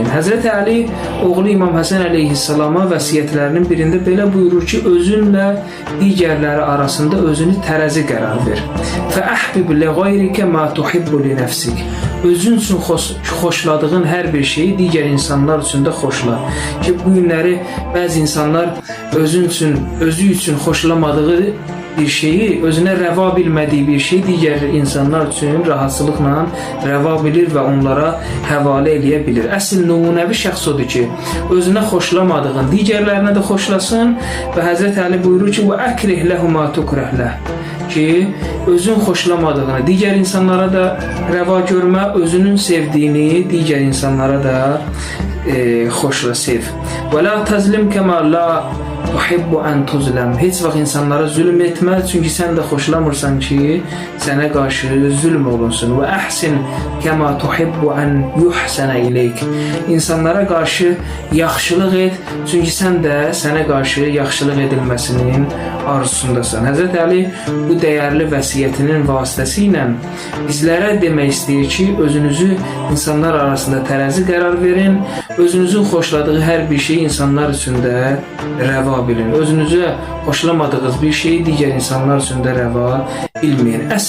Həzrət Əli oğlu İmam Həsən əleyhissalama vəsiyyətlərinin birində belə buyurur ki, özünlə digərləri arasında özünü tərəzi qərar ver. Fəəhbib li qayrikə ma tuhibbu li nəfsik. Özün üçün xoşladığın hər bir şeyi digər insanlar üçün də xoşla. Ki bu günləri bəzi insanlar özü üçün xoşlamadığı bir şeyi, özünə rəva bilmədiyi bir şeyi digər insanlar üçün rahatçılıqla rəva bilir və onlara həvalə eləyə bilir. Əsl nümunəvi şəxs odur ki, özünə xoşlamadığın digərlərinə də xoşlasın və Həzrət Əli buyurur ki: "Və əkrih lehu ma tukreh leh." Ki, özün xoşlamadığını digər insanlara da rəva görmə, özünün sevdiyini digər insanlara da xoşla, sev. Və la təzlim kəma la tuhibbu an tuzləm. Heç vaxt insanlara zülm etmə, çünki sən də xoşlamırsan ki, sənə qarşı zülm olunsun. Və əhsin kəma tuhibbu an yuhsənə ileyk. İnsanlara qarşı yaxşılıq et, çünki sən də sənə qarşı yaxşılıq edilməsinin arzusundasan. Həzrət Əli bu dəyərli vəsiyyətinin vasitəsilə bizlərə demək istəyir ki, özünüzü insanlar arasında tərəzi qərar verin, özünüzün xoşladığı hər bir şeyi insanlar üçün də rəva bilin. Özünüzə xoşlamadığınız bir şeyi digər insanlar üçün də rəva bilməyin. Əsl